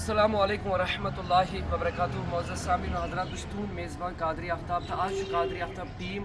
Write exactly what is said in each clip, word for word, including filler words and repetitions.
السلام علیکم ورحمۃ اللہ وبرکاتہ۔ معزز سامعین و حضرات، بہٕ چھُس تُہُنٛد میزبان قادری آفتاب، تہٕ آز چھُ قادری آفتاب ٹیٖم،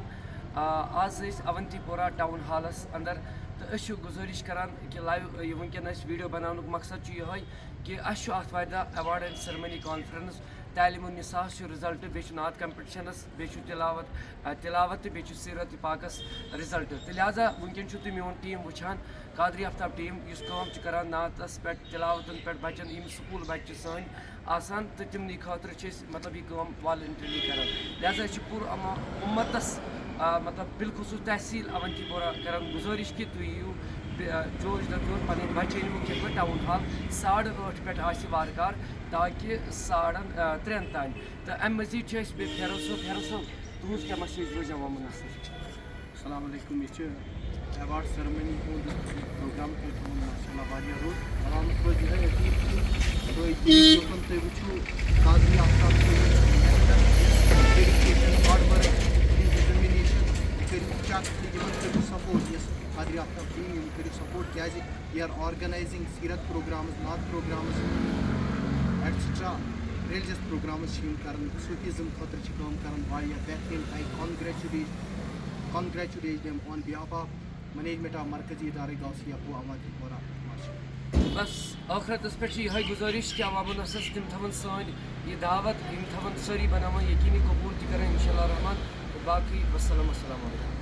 آ، آز ٲسۍ اونتی پورہ ٹاؤن ہالَس اندر، تہٕ أسۍ چھِ گُزٲرِش کران کہِ لایِو، یہِ وٕنکیٚن أسۍ ویٖڈیو بناونُک مقصد چھُ یِہوٚے کہِ اَسہِ چھُ آتھوارِ دۄہ ایوارڈ اینڈ سیرمنی کانفرنس، تعلیٖم النصاحَس چھُ رِزلٹ، بیٚیہِ چھُ نعت کمپٹیشنس، بیٚیہِ چھُ تلاوت، آ، تلاوت تہٕ بیٚیہِ چھُ سیرت پاکس رِزلٹ۔ تہٕ لہذا وٕنکیٚن چھُو تُہۍ میون ٹیٖم وٕچھان، قادری آفتاب ٹیٖم، یُس کٲم چھُ کران نعتس پٮ۪ٹھ، تلاوتن پٮ۪ٹھ، بچن، یِم سکوٗل بچہِ چھِ سٲنۍ آسان، تہٕ تِمنٕے خٲطرٕ چھِ أسۍ، مطلب، یہِ کٲم والنٹرلی کران۔ لہذا أسۍ چھِ پوٗرٕ اما-، اُمتس، آ، مطلب، بالخصوٗص تحصیل اونتی پورہ کران گُزٲرِش کہِ تُہۍ یِیِو، بے-، آ، جوش دَتور پنٕنۍ بچہِ أنِو کِتھ پٲٹھۍ ٹاؤن ہال ساڑٕ ٲٹھ پٮ۪ٹھ آسہِ وارٕ کار، تاکہِ ساڑن، آ، ترٛٮ۪ن تام۔ تہٕ اَمہِ مٔزیٖد چھِ أسۍ بیٚیہِ پھیرو صٲب، پھیرو صٲب، تُہٕنٛز کیٛاہ مسیج روزِ عوامن اَصٕل؟ السلام علیکم۔ یہِ چھِ ایوارڈ سیرمنی ہُنٛد پروگرام تۄہہِ تھوٚومُت ماشاء اللہ واریاہ رُت۔ عوامس روزِ یِہوٚے اپیٖل کہِ تُہۍ ییٚتہِ یوٚتَن تُہۍ وٕچھِو قادری آفتاب سٕنٛز محنت، ڈیڈیکیشن، ہارڈ ورک، ڈٹرمنیشن، کٔرِو چیک تہٕ یِمن کٔرِو سپورٹ، یۄس قادری آفتاب ٹیٖم، یِم کٔرِو سپورٹ، کیازِ they are organizing سیرت پروگرامز، نعت پروگرامز، ایٹسٹرا ریلیجس پروگرامز چھِ یِم کران، صوفیزم خٲطرٕ چھِ کٲم کران، واریاہ بہتریٖن۔ I congratulate congratulate them on behalf of management of مرکزی ادارہ غوثیہ پو اونتی پورہ۔ ماشاء اللہ۔ بس ٲخرتس پٮ۪ٹھ چھِ یِہوٚے گُزٲرِش کہِ عوامن ٲسٕس تِم تھاوَن سٲنۍ یہِ دعوت، یِم تھاوَن سٲری بناوان یقینی قبول تہِ کران انشاءاللہ الرحمن۔ تہٕ باقٕے وسلام، السلام علیکم۔